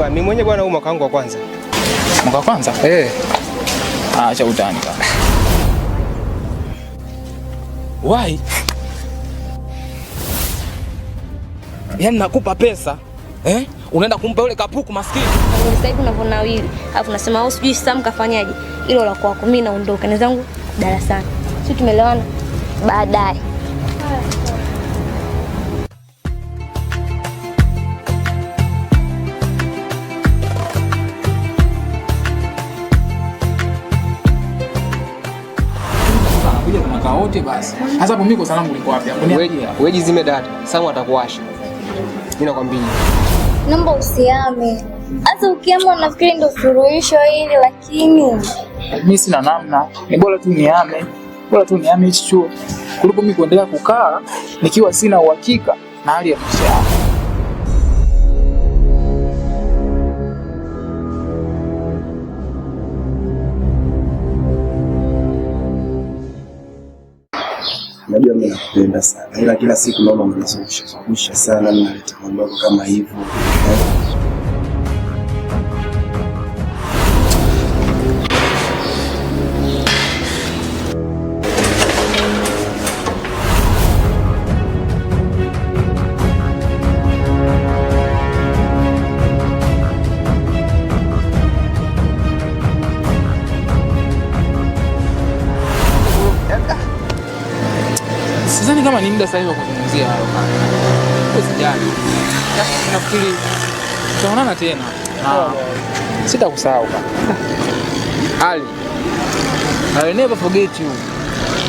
Bwana, mimi mwenyewe bwana, huu mwaka wangu wa kwanza. Mwaka wa kwanza? Eh. Ah, acha utani kaka. Why? Yaani nakupa pesa eh? Unaenda kumpa yule kapuku maskini. Sasa hivi unavyonawili, alafu nasema, "Oh, sijui Sam kafanyaje." Hilo la kwako, mimi naondoka nenzangu darasani. Sisi tumeelewana baadaye. Kuja tunakaa wote basi. Sasa hapo mimi kosa langu liko wapi hapo? Wewe wewe jizime data. Samu atakuwasha. Mimi nakwambia. Naomba usihame. Hata ukihama unafikiri ndio suluhisho hili, lakini Mimi sina namna. Ni bora tu nihame. Bora tu nihame hichi chuo kuliko mimi kuendelea kukaa nikiwa sina uhakika na hali ya maisha yangu. Najua mimi nakupenda sana, ila kila siku naona mnazungusha zungusha sana, mnaleta mambo kama hivyo. Sidhani kama ni muda sahihi wa kuzungumzia hayo kaka. Usijali. Nafikiri tutaonana tena. Na sitakusahau kaka. Ali, I will never forget you.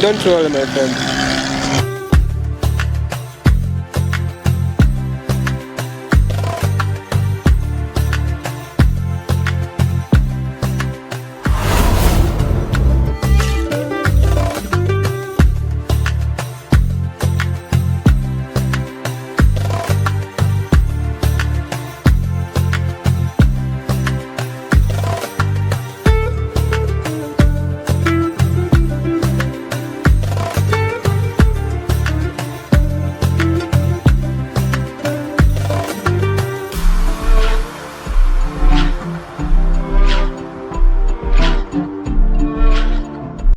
Don't worry, my friend.